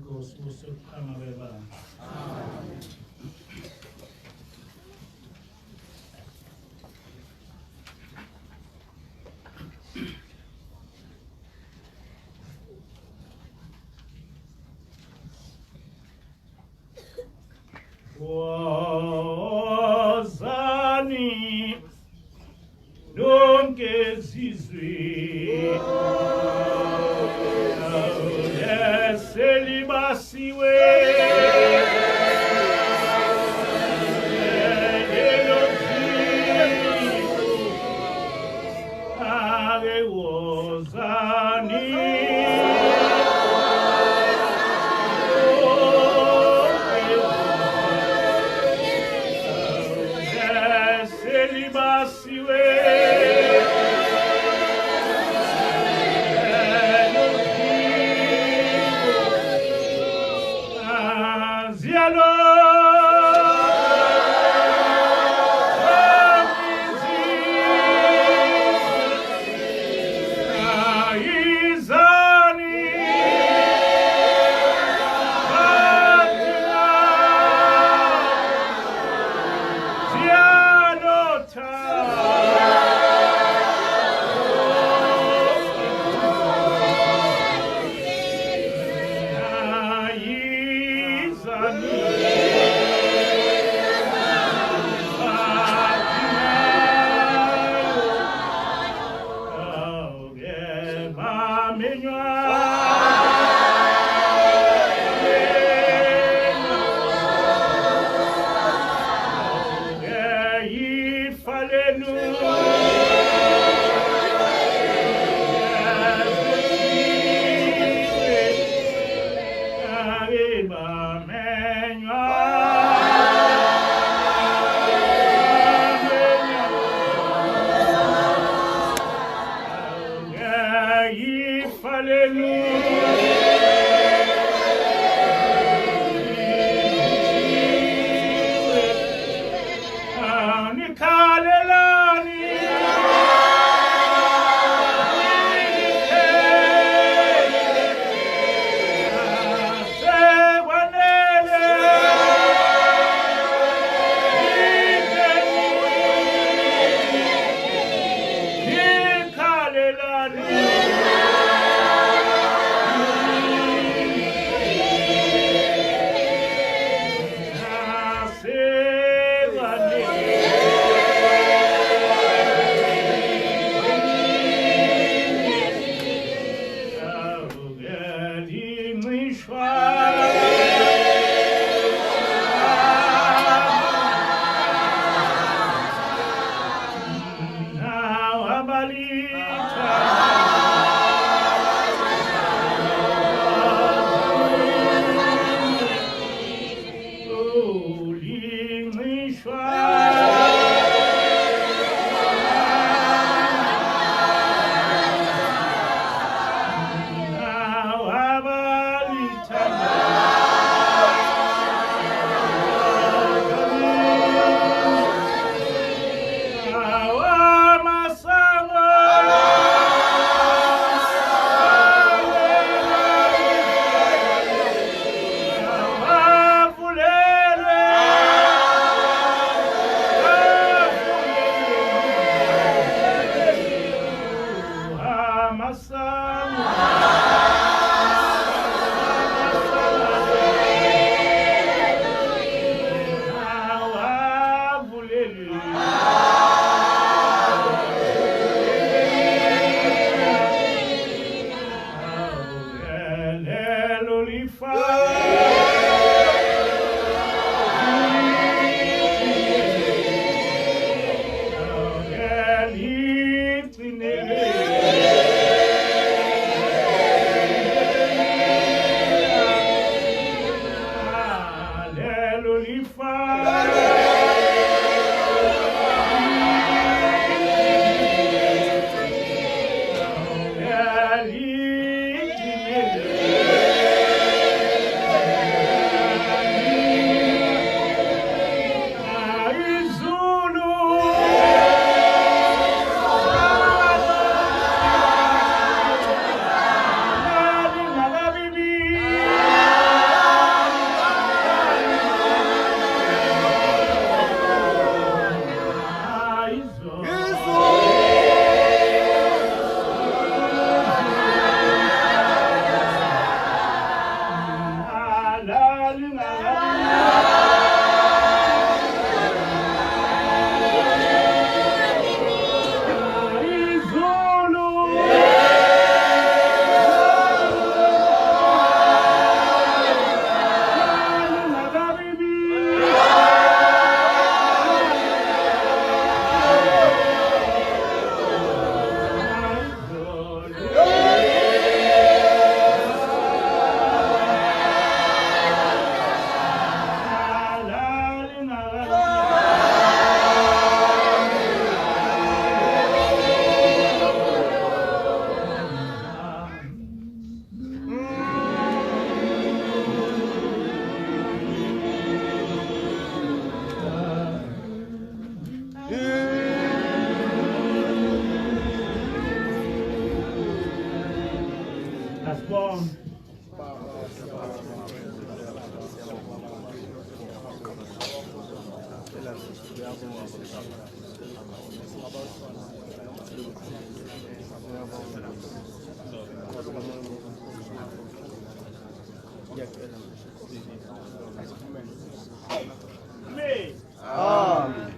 Inkosi usukuphanga bebandla. Amen. Wozani nonke zizwe eselibasiwe ake wozani Amen. Amen.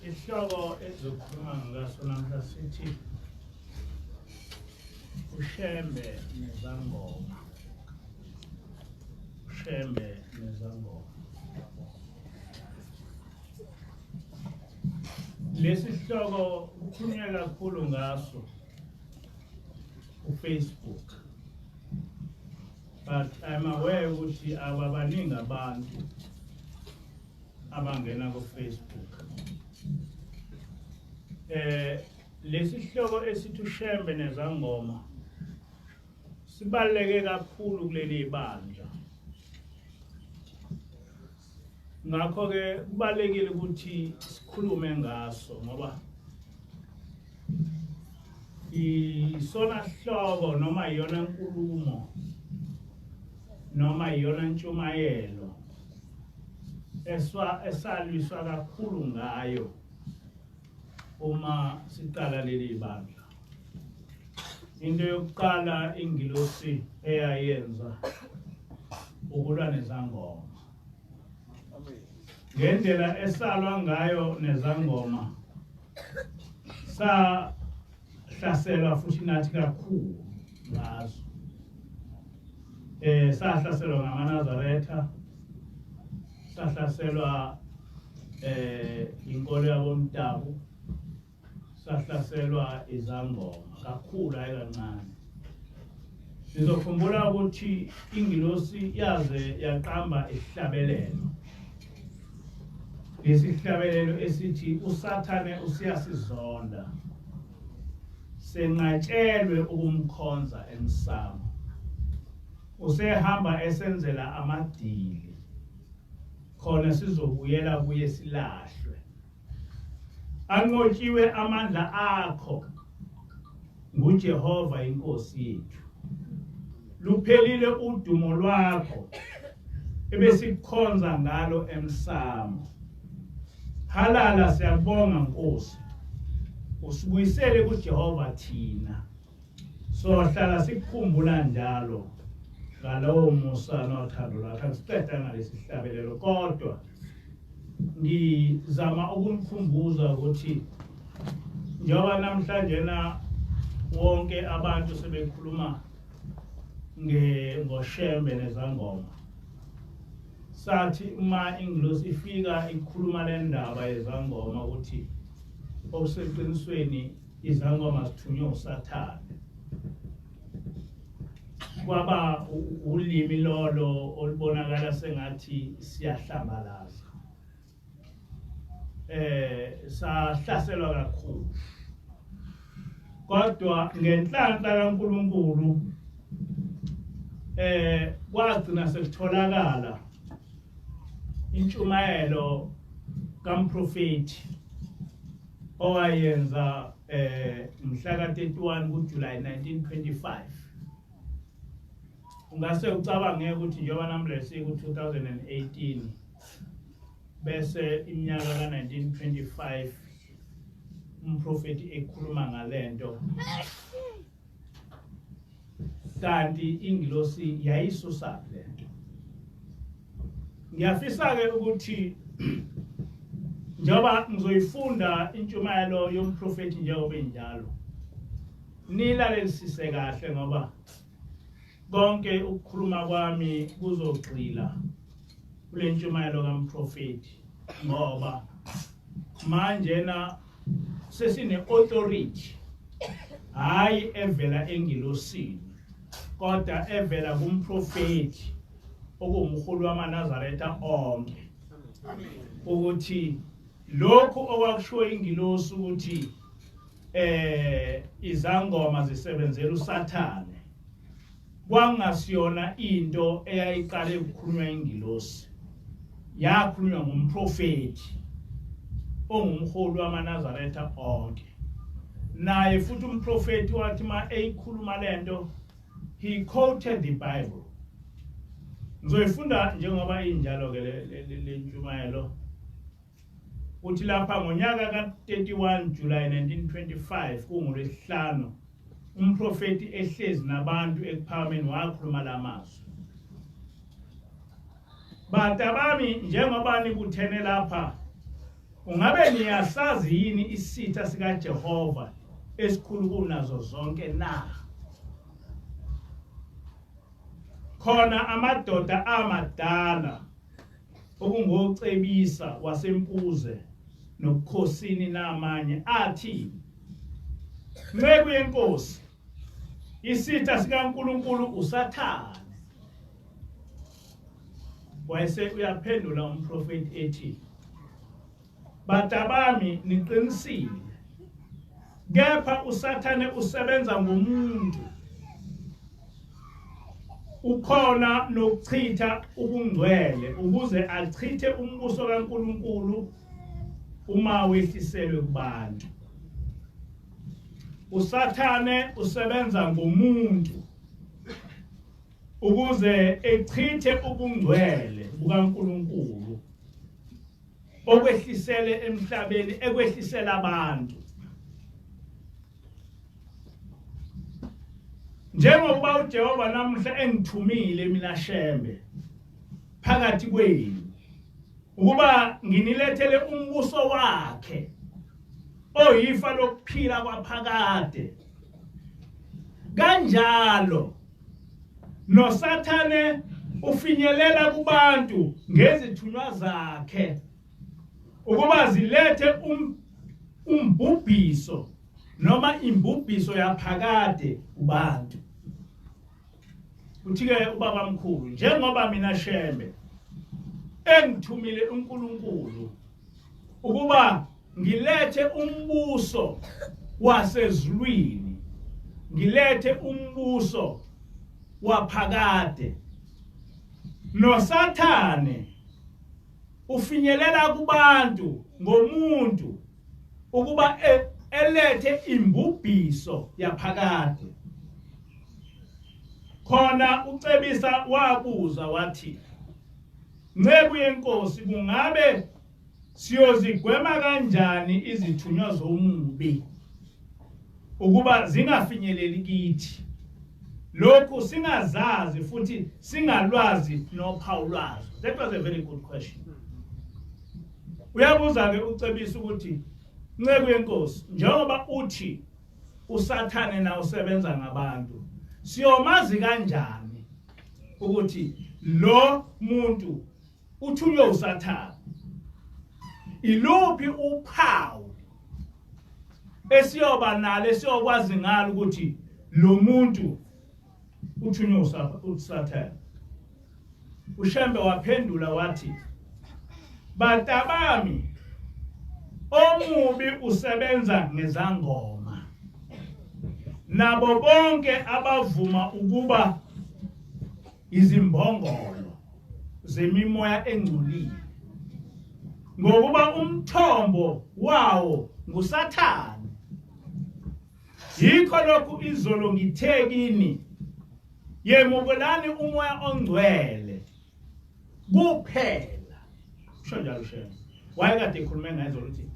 Isihloko esizokhuluma ngaso namhla sithi uShembe nezangoma. uShembe nezangoma. Lesi sihloko kukhulunywa kakhulu ngaso kuFacebook. But I'm aware ukuthi ababaningi abantu abangena ku-Facebook. Lesi sihloko esithi uShembe nezangoma sibaluleke kakhulu kuleli bandla. Ngakho-ke kubalulekile ukuthi sikhulume ngaso ngoba isona sihloko noma iyona nkulumo noma iyona ntshumayelo esalwiswa kakhulu ngayo uma siqala leli bandla. Into yokuqala ingilosi eyayenza ukulwa nezangoma. Ngendlela esalwa ngayo nezangoma sahlaselwa futhi nathi kakhulu ngazo. Sahlaselwa ngamaNazaretha, sahlaselwa inkolo yabomdabu, sahlaselwa izangoma kakhulu, hayi kancane. Nizokhumbula ukuthi ingilosi yaze yaqamba isihlabelelo, lesihlabelelo esithi uSathane usiyasizonda, senqatshelwe ukumkhonza emsamo, usehamba esenzela amadili khona sizobuyela kuye silahlwe. Anqotshiwe amandla akho nguJehova inkosi yethu, luphelile udumo lwakho ebesikukhonza ngalo emsamo. Halala, siyabonga Nkosi, usibuyisele kuJehova thina, sohlala sikukhumbula njalo ngalowo musa nothando lwakho. Asiqeda ngalesi sihlabelelo, kodwa ngizama ukunikhumbuza ukuthi njengoba namhlanje na wonke abantu sebekhuluma ngoShembe nezangoma, sathi uma ingilosi ifika ikhuluma le ndaba yezangoma ukuthi okuseqinisweni izangoma zithunywe uSathane, kwaba ulimi lolo olubonakala sengathi siyahlambalaza. Sahlaselwa kakhulu, kodwa ngenhlanhla kaNkuluNkulu kwagcina sekutholakala intshumayelo kamprofeti owayenza mhla ka-31 kuJuly 1925. Ungase ucabange ukuthi njengoba namhla siku-2018 bese iminyaka ka-1925 umprofeti ekhuluma ngalento, kanti ingilosi yayisusa lento. Ngiyafisa-ke ukuthi njengoba ngizoyifunda intshumayelo yomprofeti njengoba injalo, nilalelisise kahle ngoba konke ukukhuluma kwami kuzogxila kule ntshumayelo kamprofeti, ngoba manje na sesine authority, hayi evela engilosini kodwa evela kumprofeti okuwumholi wamaNazaretha onke, ukuthi lokhu okwakushiwo ingilosi ukuthi izangoma zisebenzela uSathane kwangasiyona into eyayiqale ukukhulunywa ingilosi, yakhulunywa ngumprofeti. ongumholi wamaNazaretha onke. Naye futhi umprofeti wathi ma eyikhuluma lento, he quoted the Bible. Ngizoyifunda njengoba injalo ke le ntshumayelo. Uthi lapha ngonyaka ka-31 July 1925 kungoLwesihlanu, umprofeti ehlezi nabantu ekuphakameni wakhuluma lamazwi. Bantabami, njengoba nibuthene lapha, ungabe niyasazi yini isitha sikaJehova esikhulu kunazo zonke na? Khona amadoda amadala okungocebisa waseMpuze nobukhosini namanye athi, Nceku yenkosi, isitha sikaNkulunkulu uSathane. Wayese uyaphendula umprofeti ethi, Batabami, niqinisile, kepha uSathane usebenza ngomuntu, ukhona nokuchitha ubungcwele ukuze achithe umbuso kaNkulunkulu uma wehliselwe kubantu. USathane usebenza ngomuntu ukuze echithe ubungcwele bukaNkulunkulu okwehlisele emhlabeni, ekwehlisela abantu. Njengokuba uJehova namuhla engithumile mina Shembe phakathi kwenu ukuba nginilethele umbuso wakhe oyifa lokuphila kwaphakade, kanjalo noSathane ufinyelela kubantu ngezithunywa zakhe ukuba zilethe umbhubhiso noma imbubhiso yaphakade kubantu. Uthi-ke ubaba mkhulu, njengoba mina Shembe engithumile uNkulunkulu ukuba ngilethe umbuso wasezulwini, ngilethe umbuso waphakade, noSathane ufinyelela kubantu ngomuntu ukuba elethe imbubhiso yaphakade. Khona uCebisa wabuza wathi, Nceku yenkosi, kungabe siyozigwema kanjani izithunywa zomubi ukuba zingafinyeleli kithi, lokhu singazazi futhi singalwazi nophawu lwazo? That was a very good question. Uyabuza ke uCebisa ukuthi, Nceku yenkosi, njengoba uthi uSathane na usebenza ngabantu, siyomazi kanjani ukuthi lo muntu uthunywe uSathane? Iluphi uphawu esiyoba nalo esiyokwazi ngalo ukuthi lo muntu uthunywe uSathane? uShembe waphendula wathi, Batabami, omubi usebenza ngezangoma nabo bonke abavuma ukuba izimbongolo zemimoya engcolile, ngokuba umthombo wawo nguSathane. Yikho lokhu izolo ngithe kini, yemukelani umoya ongcwele kuphela. Usho njalo Shembe, wayekade ekhulume ngayizolo, ukuthi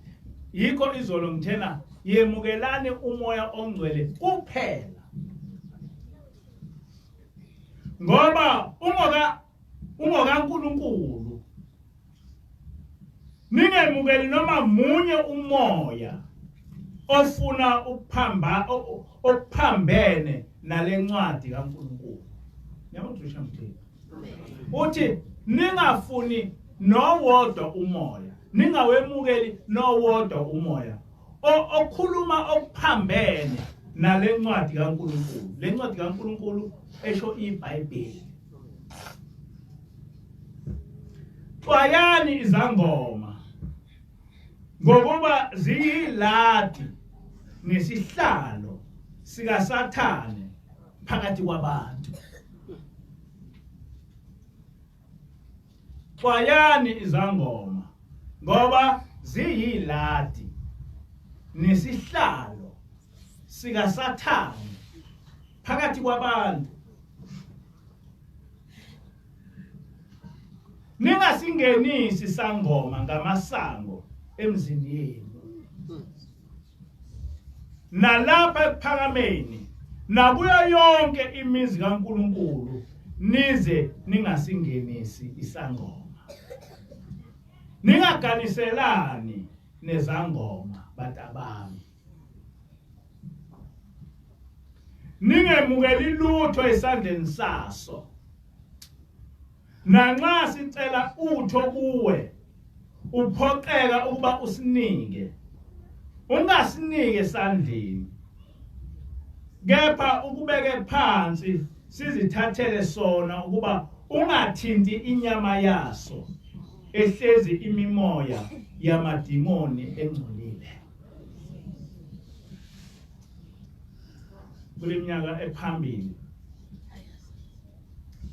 yikho izolo ngithena yemukelani umoya ongcwele kuphela, ngoba ungokaNkulunkulu. Ningemukeli noma munye umoya ofuna ukuphamba okuphambene nalencwadi kaNkulunkulu. Niyamuzwisha mthini? Uthi ningafuni nowodwa umoya, ningawemukeli nowodwa umoya okhuluma okuphambene nalencwadi kaNkulunkulu. Lencwadi kaNkulunkulu esho iBhayibheli. Xwayani izangoma ngokuba ziyiladi nesihlalo sikaSathane phakathi kwabantu. Xwayani izangoma ngoba ziyiladi nesihlalo sikaSathane phakathi kwabantu. Ningasingenisi sangoma ngamasango emzini yenu, nalapha ekuphakameni nakuyo yonke imizi kaNkuluNkulu nize ningasingenisi isangoma. Ningaganiselani nezangoma bantabami. Ningemukeli lutho esandleni saso. Nanxa sicela utho kuwe uphoqeka ukuba usinike, ungasinike esandleni, kepha ukubeke phansi sizithathele sona ukuba ungathinti inyama yaso ehlezi imimoya yamadimoni engcolile. Kuleminyaka ephambili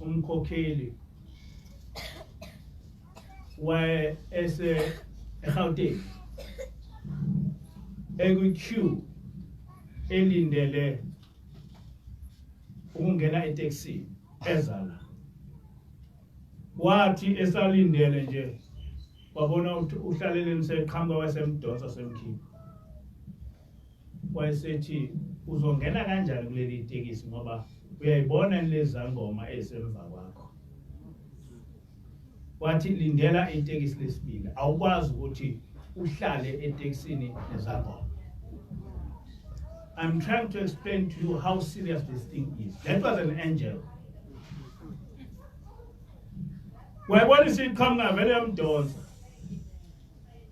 umkhokheli waye ese eGauteng ekwi-queue elindele ukungena etekisini eza la. Wathi esalindele nje wabona ukuthi uhlaleleni seqhamuka wasemdonsa semkhipha, wayesethi uzongena kanjani kuleli tekisi ngoba uyayibona lezi zangoma ezisemva kwakho. Wathi lindela itekisi lesibili, awukwazi ukuthi uhlale etekisini nezangoma. I'm trying to explain to you how serious this thing is. That was an angel. Wayibona isiqhamuka vele yamdonsa.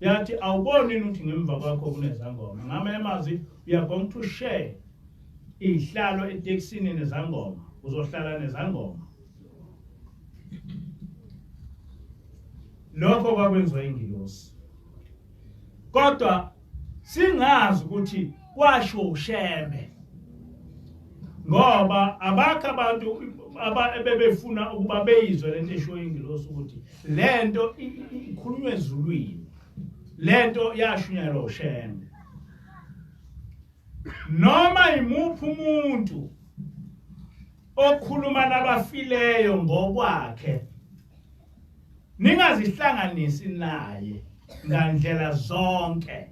Yathi awuboni yini ukuthi ngemva kwakho kunezangoma. Ngamanye amazwi we are going to share izihlalo etekisini nezangoma. Uzohlala nezangoma. Lokho kwakwenziwa ingilosi. Kodwa singazi ukuthi kwasho uShembe, ngoba abakho abantu ebebefuna ukuba beyizwe lento eshiwo ingilosi ukuthi lento ikhulunywa ezulwini, lento yashunyayelwa uShembe. Noma imuphi umuntu okhuluma nabafileyo ngokwakhe, ningazihlanganisi naye ngandlela zonke,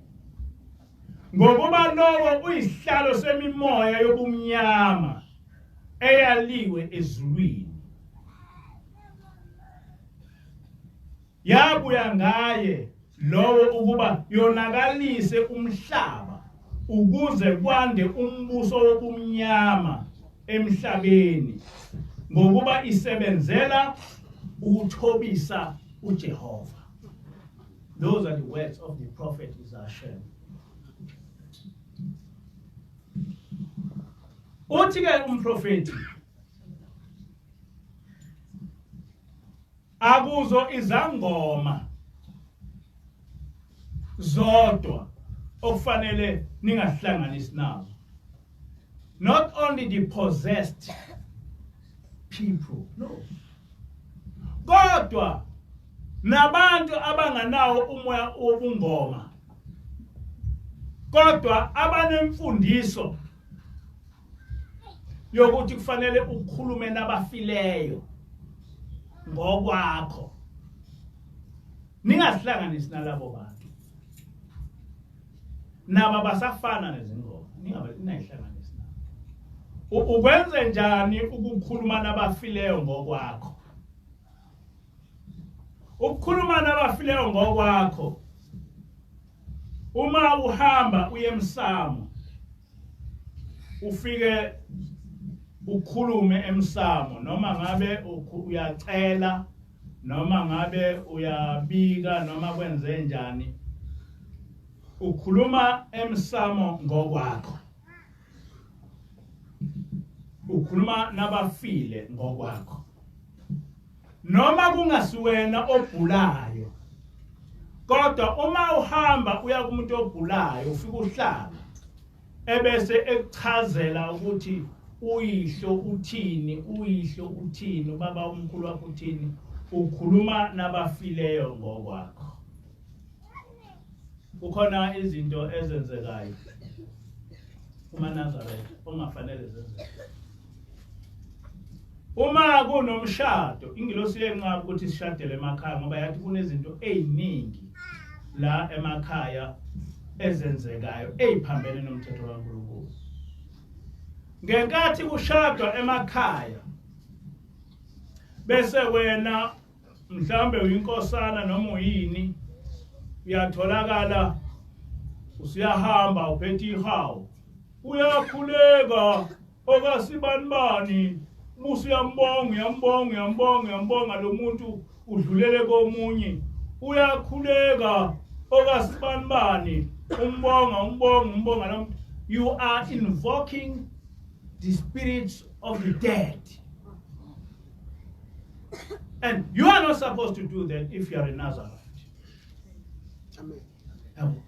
ngokuba lowo uyisihlalo semimoya yobumnyama eyaliwe ezulwini. Yabuya ngaye lowo ukuba yonakalise umhlaba ukuze kwande umbuso wobumnyama emhlabeni, ngokuba isebenzela ukuthobisa uJehova. Those are the words of the prophet Isaiah. Uthi ke umprofeti akuzo izangoma zodwa okufanele ningahlanganisi nazo. Not only the possessed people, no, kodwa nabantu abanganawo umoya wobungoma kodwa abanemfundiso yokuthi kufanele ukhulume nabafileyo ngokwakho. Ningazihlanganisi nalabo bantu, nabo basafana nezingoma, ningabe ningayihlanganisi nabo. Ukwenze njani ukukhuluma nabafileyo ngokwakho? Ukukhuluma nabafileyo ngokwakho, uma uhamba uye emsamo ufike ukhulume emsamo, noma ngabe uyacela, noma ngabe uyabika, noma kwenze njani, ukhuluma emsamo ngokwakho, ukhuluma nabafile ngokwakho, noma kungasiwena ogulayo, kodwa uma uhamba uya kumuntu ogulayo ufike uhlala ebese ekuchazela ukuthi uyihlo uthini, uyihlo uthini, ubaba omkhulu wakho uthini, ukhuluma nabafileyo ngokwakho. Kukhona izinto ezenzekayo kumaNazaretha ongafanele zenzeke. Uma kunomshado, ingilosi yenqaba ukuthi sishadele emakhaya ngoba yathi kunezinto eziningi la emakhaya ezenzekayo eziphambene nomthetho kaNkulunkulu. Ngenkathi kushadwa emakhaya bese wena mhlambe uyinkosana noma uyini uyatholakala usuyahamba uphethe ihawu uyakhuleka okasibanibani busu uyambonga uyambonga uyambonga uyambonga lo muntu udlulele komunye uyakhuleka okasibanibani umbonga umbonga umbonga lo muntu you are invoking the spirits of the dead. And you are not supposed to do that if you are a Nazarite. Amen. Yabo.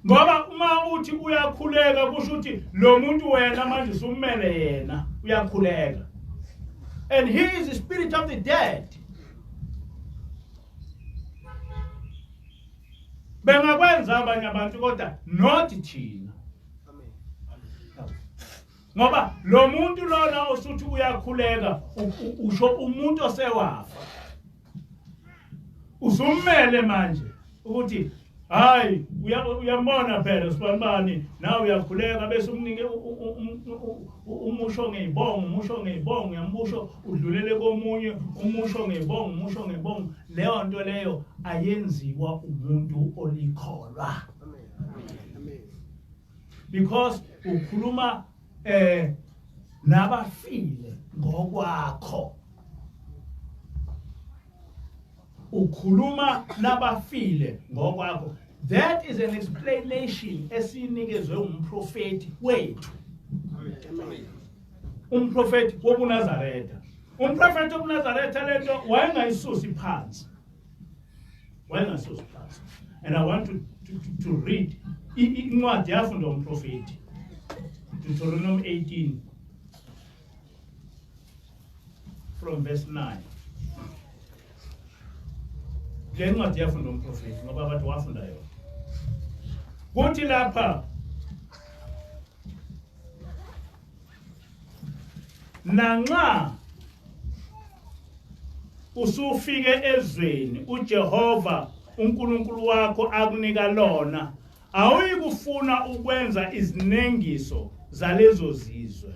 Ngoba uma uthi uyakhuleka kusho ukuthi lo muntu wena manje usumele yena uyakhuleka. And he is the spirit of the dead. Bengakwenza abanye abantu kodwa not thina. Ngoba lo muntu lona osuthi uyakhuleka usho umuntu osewafa. Usummele manje ukuthi hayi uyambona phela sibanibani nawe uyakhuleka bese umnike umusho ngeyibongo umusho ngeyibongo uyambusho udlulele komunye umusho ngeyibongo umusho ngeyibongo leyo nto leyo ayenziwa umuntu olikholwa. Amen. Because ukhuluma nabafile ngokwakho. Ukhuluma nabafile ngokwakho. That is an explanation esinikezwe umprofeti wethu. Umprofeti wobuNazaretha. Umprofeti wobuNazaretha lento wayengayisusi phansi. Wayengayisusi phansi. And I want to read incwadi yafundwa umprofeti. Deuteronomy 18 from verse 9. Le ncwadi yafundwa umprofeti ngoba abantu wafunda yona. Kuthi lapha nanxa usufike ezweni uJehova uNkulunkulu wakho akunika lona awuyikufuna ukwenza izinengiso zalezo zizwe.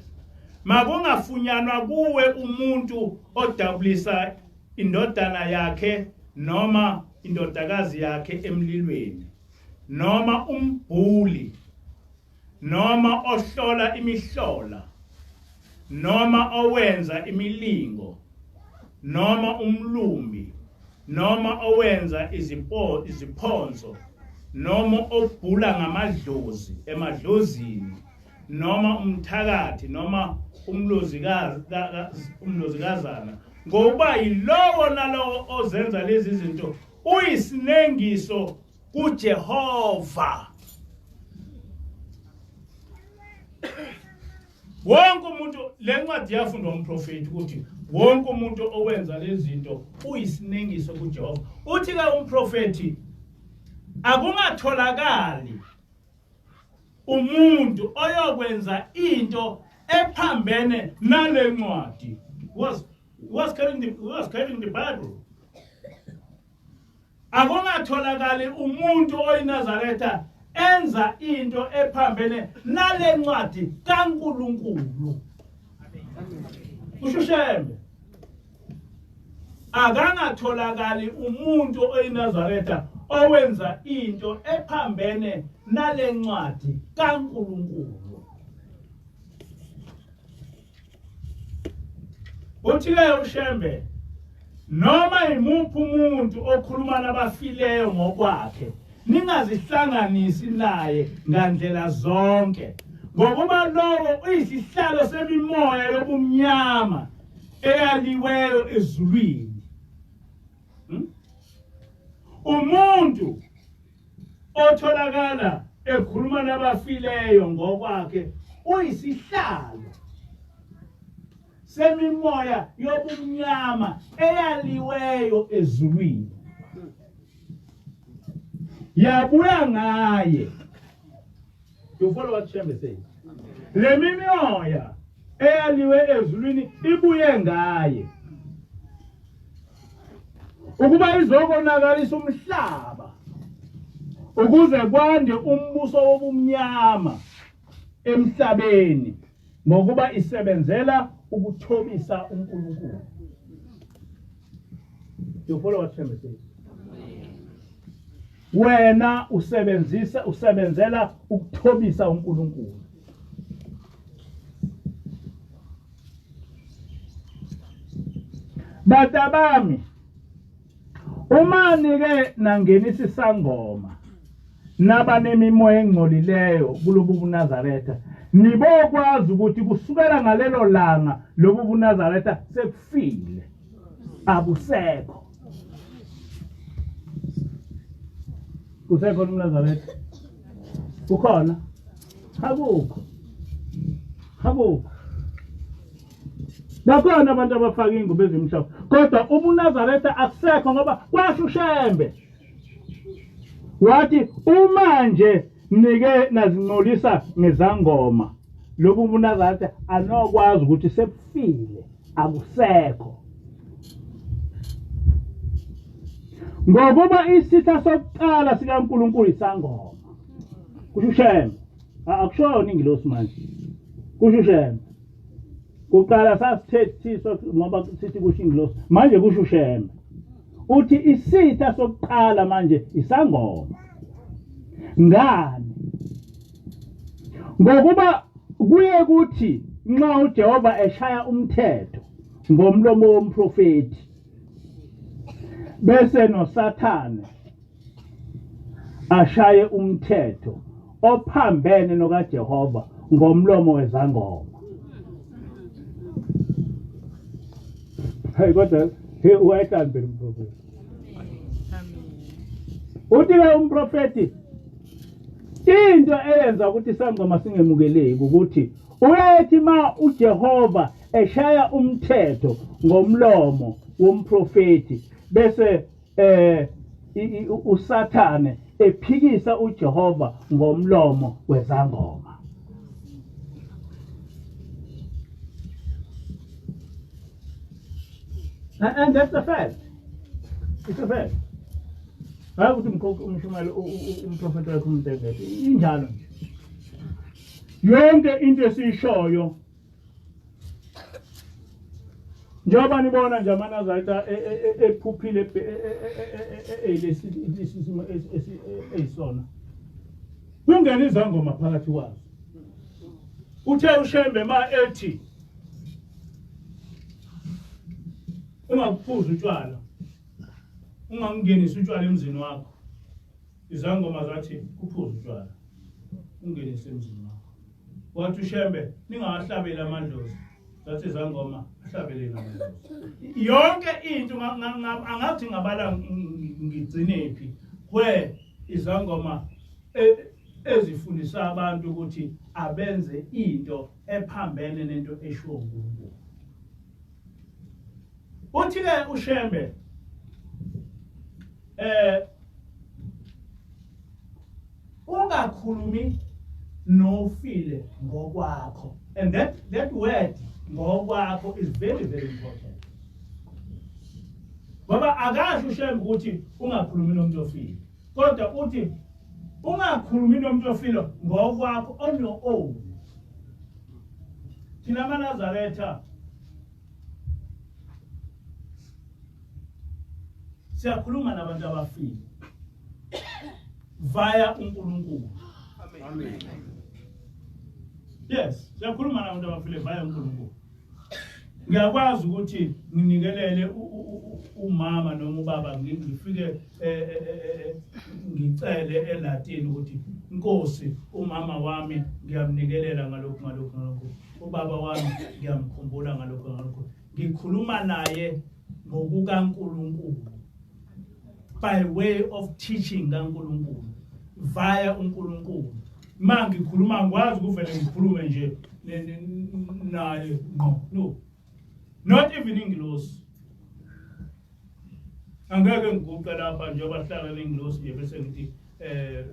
Makungafunyanwa kuwe umuntu odabulisa indodana yakhe noma indodakazi yakhe emlilweni, noma umbhuli, noma ohlola imihlola, noma owenza imilingo, noma umlumbi, noma owenza iziphonso, noma obhula ngamadlozi emadlozini, noma umthakathi, noma umlozikazana, ngokuba yilowo nalowo ozenza lezi zinto uyisinengiso kuJehova. Wonke umuntu, le ncwadi yafundwa umprofeti ukuthi wonke umuntu owenza lezi zinto uyisinengiso kuJehova. Uthi ke umprofeti akungatholakali umuntu oyokwenza into ephambene nale ncwadi. Was carrying the Bible. Akungatholakali umuntu oyiNazaretha enza into ephambene nale ncwadi kaNkulunkulu. Kusho uShembe. Akangatholakali umuntu oyiNazaretha owenza into ephambene nale ncwadi kaNkulunkulu. Uthi-ke uShembe noma imuphi umuntu okhuluma nabafileyo ngokwakhe ningazihlanganisi naye ngandlela zonke, ngokuba lowo uyisihlalo semimoya yobumnyama eyaliweyo ezulwini. Umuntu otholakala ekhuluma nabafileyo ngokwakhe uyisihlalo semimoya yobumnyama eyaliweyo ezulwini. Yabuya ngaye. You follow what Shembe says? Le mimoya eyaliwe ezulwini ibuye ngaye ukuba izokonakalisa umhlaba ukuze kwande umbuso wobumnyama emhlabeni ngokuba isebenzela ukuthobisa uNkulunkulu. You follow what Shembe says? Wena usebenzisa usebenzela ukuthobisa uNkulunkulu. Batabami uma nike nangenisa isangoma nabanemimoya engcolileyo kulobu buNazaretha nibokwazi ukuthi kusukela ngalelo langa lobu buNazaretha sekufile abusekho kusekhona umNazaretha kukhona akukho akukho bakhona abantu abafaka ingubo ezimhlophe kodwa ubuNazaretha akusekho ngoba kwasho uShembe wathi uma nje nike nazincolisa ngezangoma lobu buNazaretha anokwazi ukuthi sebufile akusekho ngokuba isitha sokuqala sikaNkulunkulu isangoma kusho uShembe akushona ingilosi manje kusho uShembe kuqala sasithethiswa ngoba sithi kusho ingilosi manje kusho uShembe uthi isitha sokuqala manje isangoma ngani ngokuba kuye kuthi nxa uJehova eshaya umthetho ngomlomo womprofeti bese noSathane ashaye umthetho ophambene nokaJehova ngomlomo wezangoma hey kodwa hey uwayehlambile umprofeti uthi-ke umprofeti into eyenza ukuthi isangoma singemukeleki ukuthi uyayethi ma uJehova eshaya umthetho ngomlomo womprofeti bese eh uSathane ephikisa uJehova ngomlomo wezangoma And that's a fact. It's a fact. Hayi ukuthi umkhokhi umshumayeli umprofeti wakhe umuntu engekho. Injalo nje. Yonke into esiyishoyo njengoba nibona nje amaNazaretha e, e, e, ephuphile eyilesi simo eyisona kungena izangoma phakathi kwazo uthe uShembe ma ethi ungakuphuzi utshwala ungangingenisi utshwala emzini wakho izangoma zathi kuphuza utshwala ungenise emzini wakho wathi ushembe ningawahlabeli amadlozi zathi izangoma ahlabeleni amadlozi yonke into angathi ngabala ngigcinephi where izangoma e, ezifundisa abantu ukuthi abenze into ephambene nento eshiwo uNkulunkulu uthi ke uShembe eh ungakhulumi nofile ngokwakho and that that word ngokwakho is very very important ngoba akasho uShembe ukuthi ungakhulumi nomuntu ofile kodwa uthi ungakhulumi nomuntu ofile ngokwakho on your own thina amaNazaretha siyakhuluma nabantu abafile via uNkulunkulu amen yes siyakhuluma nabantu abafile via uNkulunkulu ngiyakwazi ukuthi nginikelele umama noma ubaba ngifike eh, eh, eh, ngicele elatini ukuthi inkosi umama wami ngiyamnikelela ngalokhu ngalokhu ngalokhu ubaba wami ngiyamkhumbula ngalokhu ngalokhu ngikhuluma naye ngokukaNkulunkulu by way of teaching kaNkulunkulu via uNkulunkulu ma ngikhuluma ngikwazi ukuvele ngikhulume nje naye ngqo no not even ingilosi angeke ngiguqe lapha njengoba sihlala nengilosi nje bese ngithi eh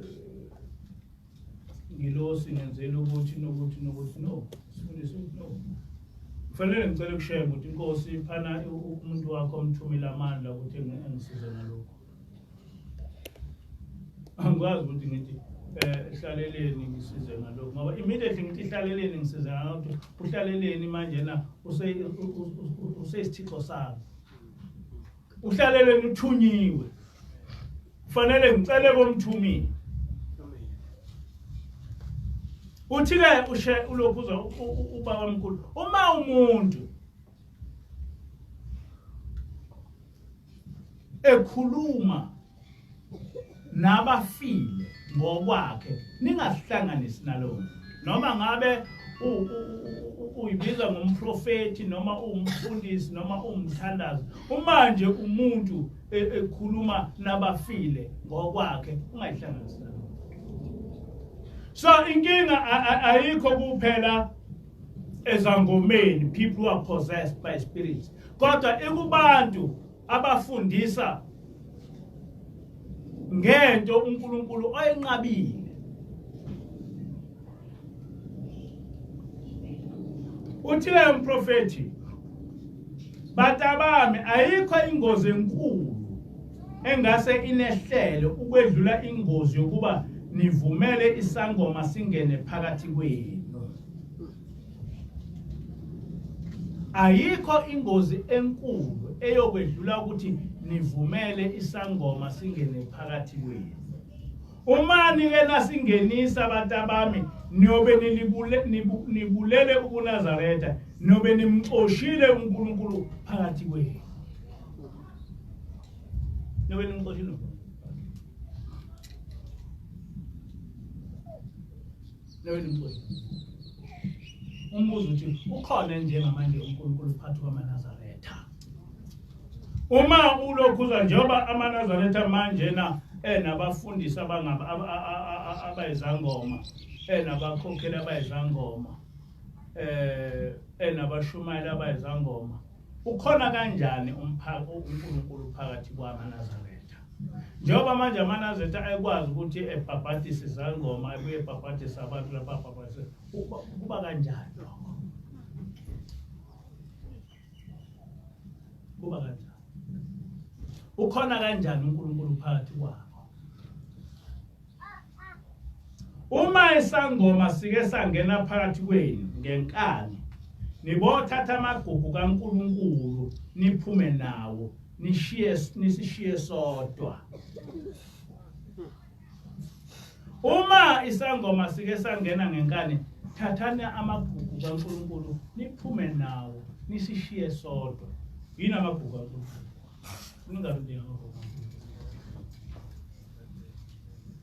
ngilosi ngenzela ukuthi nokuthi nokuthi no sifundise ukuthi no kufanele ngicele kushembe ukuthi inkosi iphana umuntu wakho omthumile amandla ukuthi engisize ngalokho angikwazi ukuthi ngithi eh hlaleleni ngisize ngalokho ngoba immediately ngithi hlaleleni ngisize ngalokho uhlaleleni manje na useyisithixo sami uhlaleleni uthunyiwe kufanele ngicele komthumile uthi-ke ushe ulokhu uza ubaba mkhulu uma umuntu ekhuluma nabafile ngokwakhe ningazihlanganisi nalowo noma ngabe uyibiza ngomprofethi noma uwumfundisi noma uwumthandazi uma nje umuntu e, ekhuluma nabafile ngokwakhe ungayihlanganisi nalowo so inkinga ayikho kuphela ezangomeni people who are possessed by spirits kodwa ikubantu abafundisa ngento uNkulunkulu oyenqabile uthile umprofethi batabami ayikho ingozi enkulu engase inehlele ukwedlula ingozi yokuba nivumele isangoma singene phakathi kwenu Ayikho ingozi enkulu eyokwedlula ukuthi nivumele isangoma singene phakathi kwenu. Uma nike nasingenisa bantabami niyobe nilibule nibulele ubuNazaretha niyobe nimxoshile uNkulunkulu phakathi kwenu. Niyobe nimxoshile uNkulunkulu. Leyo nimxoshile. Umbuzo uthi ukhona njengamanje uNkulunkulu phakathi kwamaNazaretha. Uma ulokhuza njengoba amaNazaretha manje na enabafundisi abangaba abayizangoma enabakhokheli abayizangoma eh enabashumayeli abayizangoma ukhona kanjani umphakathi uNkulunkulu phakathi kwamaNazaretha Njengoba manje amaNazaretha ayekwazi ukuthi ebhabhadise izangoma ebuye ebhabhadise abantu lapha abhabhadise kuba kanjani lokho? Kuba kanjani? Ukhona kanjani uNkulunkulu phakathi kwabo? Uma isangoma sike sangena phakathi kwenu ngenkani nibothatha amagugu kaNkulunkulu niphume nawo nishiye nisishiye sodwa uma isangoma sike sangena ngenkani thathani amagugu kaNkulunkulu niphume nawo nisishiye sodwa yini amagugu kaNkulunkulu ningabi amagugu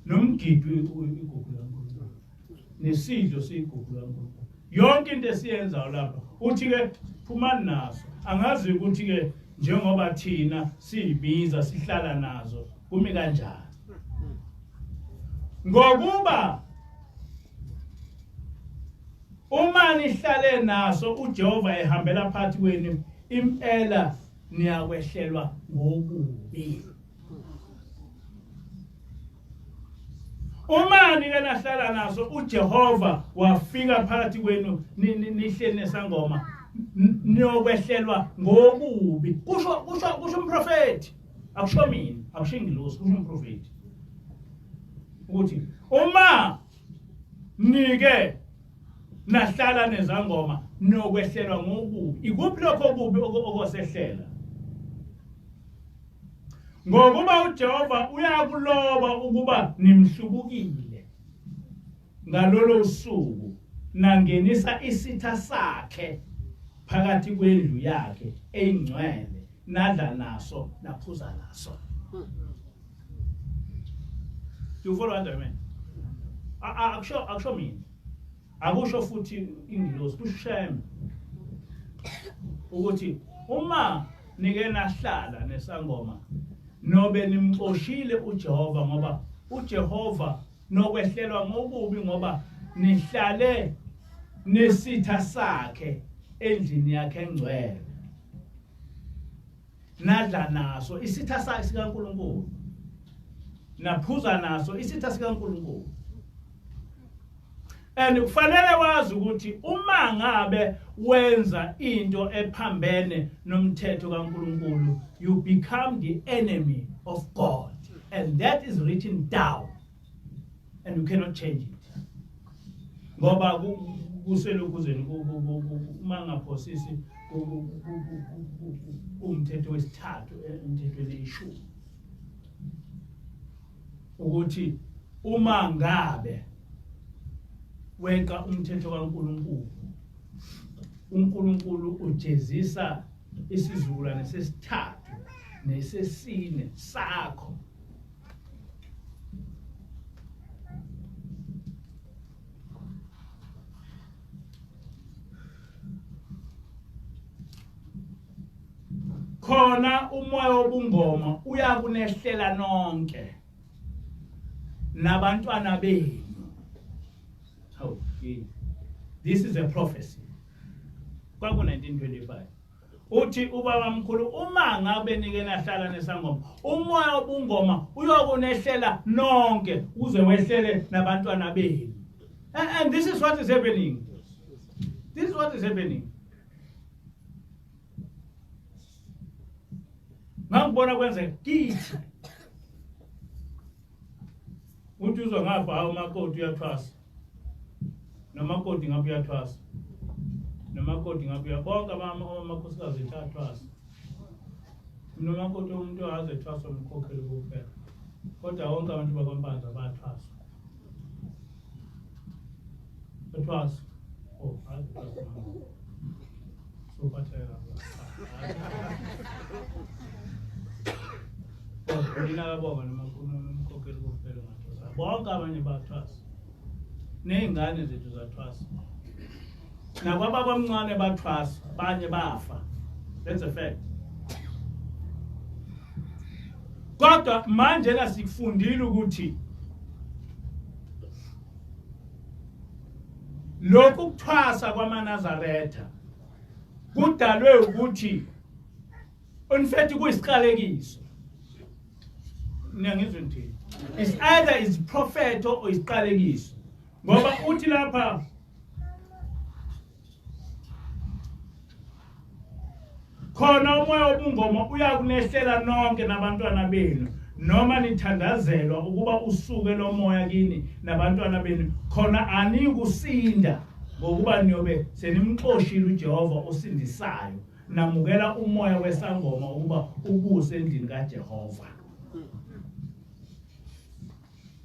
nomgidi igugu likaNkulunkulu nesidlo siyigugu likaNkulunkulu yonke into esiyenzayo lapha uthi ke phumani naso angazi ukuthi ke njengoba thina siyibiza sihlala nazo kumi kanjani ngokuba uma nihlale naso uJehova ehambela phakathi kwenu impela niyakwehlelwa ngokubi Uma nike nahlala naso uJehova wafika phakathi kwenu nihleli nesangoma niyokwehlelwa ngokubi kusho kusho kusho umprofeti akusho mina akusho ingilosi kusho umprofeti ukuthi uma nike nahlala nezangoma niyokwehlelwa ngokubi ikuphi lokho okubi okosehlela Ngokuba uJehova uyakuloba ukuba nimhlubukile ngalolo suku nangenisa isitha sakhe phakathi kwendlu yakhe eyingcwele nadla naso naphuza naso. Do you follow what I mean? Akusho akusho mina. Akusho futhi ingilosi kusho uShembe ukuthi uma nike nahlala nesangoma nobe nimxoshile uJehova ngoba uJehova nokwehlelwa ngokubi ngoba nihlale nesitha sakhe endlini yakhe engcwele nadla naso isitha sakhe sikaNkuluNkulu. Naphuza naso isitha sikaNkulunkulu. And kufanele wazi ukuthi uma ngabe wenza into ephambene nomthetho kaNkulunkulu, you become the enemy of God, and that is written down and you cannot change it. Ngoba kuselokuzeni uma ngaphosisi umthetho wesithathu emthethweni ishumi ukuthi uma ngabe weqa umthetho kaNkulunkulu, uNkulunkulu ujezisa isizukulwane sesithathu nesesine sakho. Khona umoya wobungoma uyakunehlela nonke nabantwana benu. Hawu, this is a prophecy. Kwaku 1925. Uthi ubaba mkhulu, uma ngabe nike nahlala nesangoma, umoya wobungoma uyokunehlela nonke uze wehlele nabantwana benu. And this is what is happening. This is what is happening. Ngangibona kwenzeka kithi. Uthi uzwa ngapha, hawu, umakoti uyathwasa, nomakoti ngapha uyathwasa, nomakoti ngapha uya, bonke amakhosikazi ethu ayathwasa. Mina umakoti, umuntu aze ethwaswa umkhokheli kuphela, kodwa wonke abantu bakwaMpanza bayathwaswa, bathwaswa. Oh, aze ethwaswa mama. Sophatheka. Nina kabonga nomkhokheli kuphela ungathwasa, bonke abanye bathwasa, ney'ngane zethu zathwasa, nakwababa omncane bathwasa, abanye bafa. That's a fact. Kodwa manje la sikufundile ukuthi lokhu kuthwasa kwamaNazaretha kudalwe ukuthi, in fact, kuyisiqalekiso. Niyangizwa ngithini? It's either is prophet or isiqalekiso, ngoba uthi lapha, khona umoya wobungoma uyakunehlela nonke nabantwana benu, noma nithandazelwa ukuba usuke lo moya kini nabantwana benu, khona anikusinda, ngokuba niyobe senimxoshile uJehova osindisayo, namukela umoya wesangoma ukuba ubuse endlini kaJehova.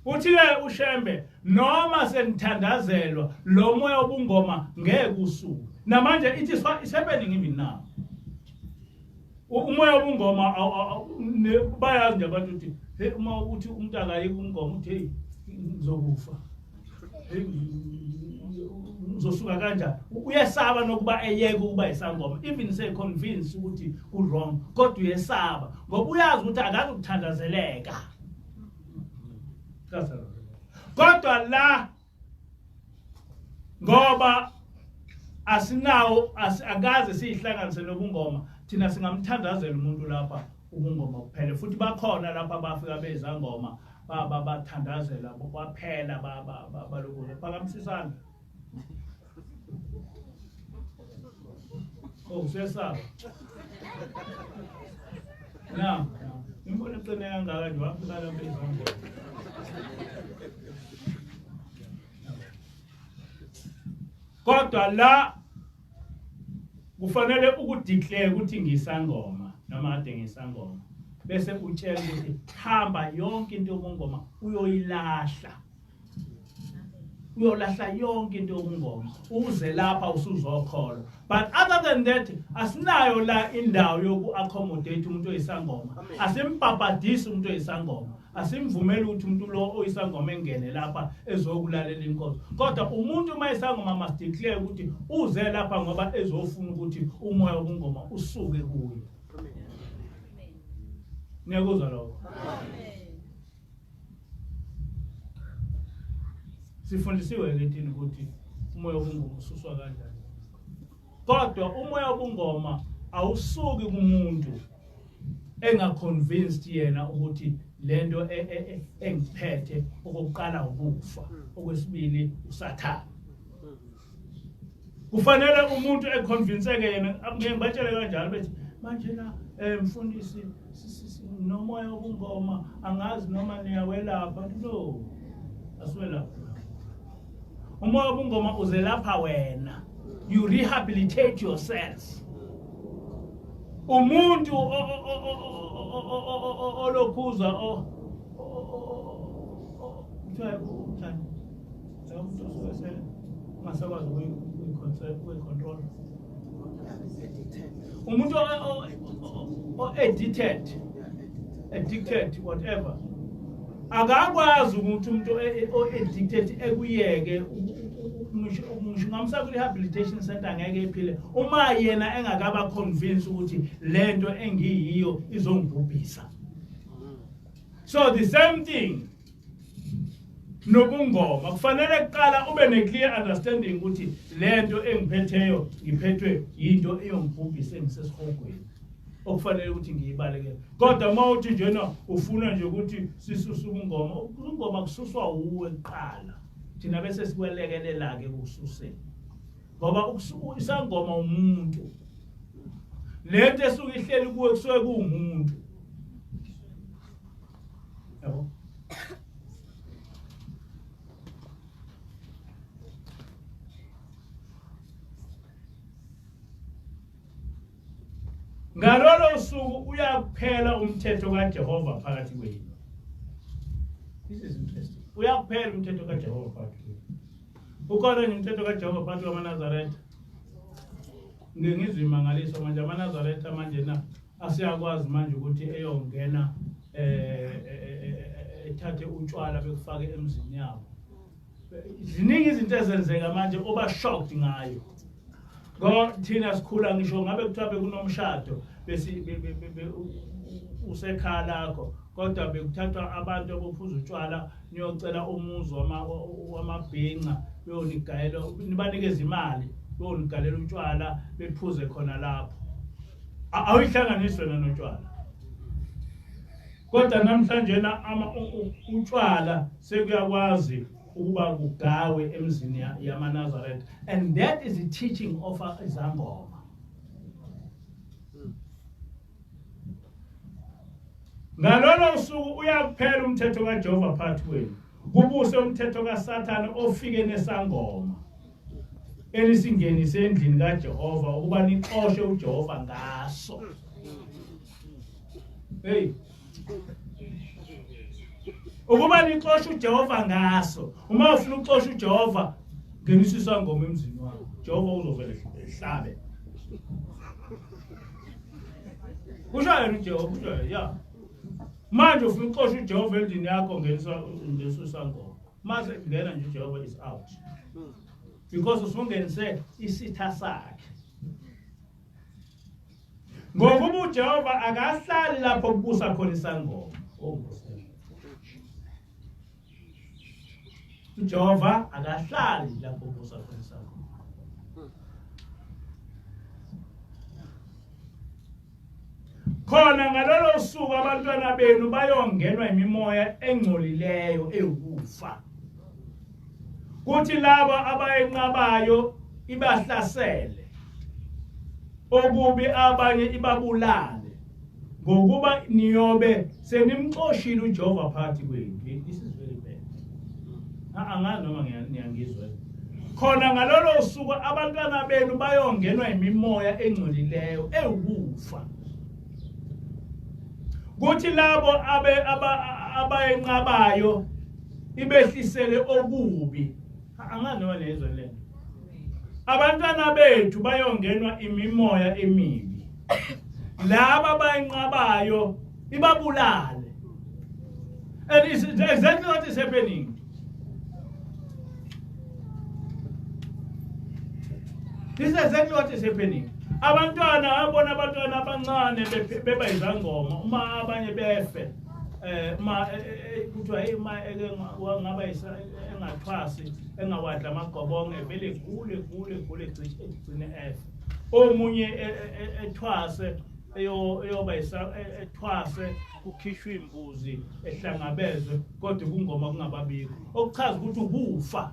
Uthi-ke uShembe, noma senithandazelwa, lo moya wobungoma ngeke usuke. Namanje it is it's happening even now. Umoya wobungoma, bayazi nje abantu ukuthi, hey, uma uthi umuntu akayi kumngoma, uthi, hey, ngizokufa, hey, ngizosuka kanjani? Uyesaba nokuba eyeke ukuba isangoma, even say convince ukuthi ku wrong, kodwa uyesaba ngoba uyazi ukuthi akazi ukuthandazeleka. Kodwa la, ngoba asinawo, akaze siyihlanganise nobungoma thina, singamthandazela umuntu lapha ubungoma kuphele. Futhi bakhona lapha bafika bezangoma, bathandazela kwaphela, balokhu. Phakamisa isandla. Oh, usesaba na imbona eqine kangaka nje, wafika lapha izangoma. Kodwa la kufanele ukudeclare ukuthi ngisangoma noma kade ngisangoma, bese utshela ukuthi hamba, yonke into yobungoma uyoyilahla, uyolahla yonke into yobungoma, uze lapha usuzokholwa. But other than that, asinayo la indawo yoku-accommodate umuntu oyisangoma. Asimbhabhadisi umuntu oyisangoma, asimvumeli ukuthi umuntu lo oyisangoma engene lapha ezokulalela inkonzo. Kodwa umuntu uma isangoma must declare ukuthi uze lapha ngoba ezofuna ukuthi umoya wobungoma usuke kuye. Niyakuzwa lokho? Sifundisiwe ke thina ukuthi umoya wobungoma ususwa kanjani, kodwa umoya wobungoma awusuki kumuntu. Enga-convinced yena ukuthi lento engiphethe okokuqala ukufa, okwesibili usathane. Kufanele umuntu econvinceke yena. Ngeke ngibatshele kanjalo bethi manje na mfundisi nomoya wobungoma angazi noma niyawelapha. No, asiwelapha umoya wobungoma, uzelapha wena, you rehabilitate yourself. Umuntu olokhuza kuthiwa uthani lo muntu osuke ungasakwazi ukuyi-control, umuntu o-addicted, addicted whatever, akakwazi ukuthi umuntu o-addicted ekuyeke. Ngisho ngamsa ku-rehabilitation center ngeke ephile uma yena engakaba convince ukuthi lento engiyiyo izongibhubhisa. So the same thing nobungoma, kufanele kuqala ube ne-clear understanding ukuthi lento engiphetheyo ngiphethwe yinto eyongibhubhisa engisesihogweni okufanele ukuthi ngiyibalekele. Kodwa uma uthi njena ufuna nje ukuthi sisuse ubungoma, ubungoma kususwa wuwe kuqala, thina bese sikwelekelela-ke kususeni, ngoba isangoma umuntu, lento esuke ihleli kuwe kusuke kuwumuntu, yabo. Ngalolo suku uyakuphela umthetho kaJehova phakathi kwenu. This is interesting. Uyakuphela umthetho kaJehova phakathi kwenu. Ukhona nje umthetho kaJehova phakathi kwamaNazaretha? Ngike ngizwe imangaliso manje, amaNazaretha manje na asiyakwazi manje ukuthi eyongena ethathe utshwala bekufake emzini yabo. Ziningi izinto ezenzeka manje oba shocked ngayo. Ngoba thina sikhula ngisho ngabe kuthiwa bekunomshado besi usekhaya lakho, kodwa bekuthathwa abantu abophuza utshwala niyocela umuzi wamabhinca beyonigayela, nibanikeze imali beyonigalela utshwala bephuze khona lapho. Awuyihlanganisi wena notshwala. Kodwa namhlanje na utshwala sekuyakwazi ukuba kugawe emzini yamaNazaretha, and that is the teaching of izangoma. Ngalolo suku uyakuphela umthetho kaJehova phakathi kwenu, kubuse umthetho kaSathane ofike nesangoma enisingenise endlini kaJehova ukuba nixoshe uJehova ngaso. Hey, ukuba nixoshe uJehova ngaso. Uma ufuna ukuxosha uJehova, ngenisa isangoma emzini wakho, Jehova uzovele ehlabe. Kusho yena uJehova, kusho yena ya. Manje ufuna ukuxosha uJehova endlini yakho, ngenisa isangoma, mase ngena nje uJehova is out, because usungenise isitha sakhe. Ngokuba uJehova akahlali lapho kubusa khona isangoma. Oh, uJehova akahlali lapho kubusa khona isangoma. Khona ngalolo suku abantwana benu bayongenwa imimoya engcolileyo ewukufa, kuthi labo abayenqabayo ibahlasele okubi, abanye ibabulale, ngokuba niyobe senimxoshile uJehova phakathi kwenu. This is very bad. Angazi noma niyangizwa. Khona ngalolo suku abantwana benu bayongenwa imimoya engcolileyo ewukufa, kuthi labo abe abayenqabayo ibehlisele okubi. Angazi noma niyezwa lento. Abantwana bethu bayongenwa imimoya emibi, laba abayinqabayo ibabulale, and it's exactly what is happening. This is exactly what is happening. Abantwana, abona abantwana abancane beba izangoma, uma abanye befe uma kuthiwa hey, uma eke ngaba engathwasi, engawadla amagobonge, vele gule gule gule, gcine efe. Omunye ethwase. eyoba ethwase kukhishwe imbuzi ehlangabezwe kodwa kungoma kungababikho okuchaza ukuthi ukufa.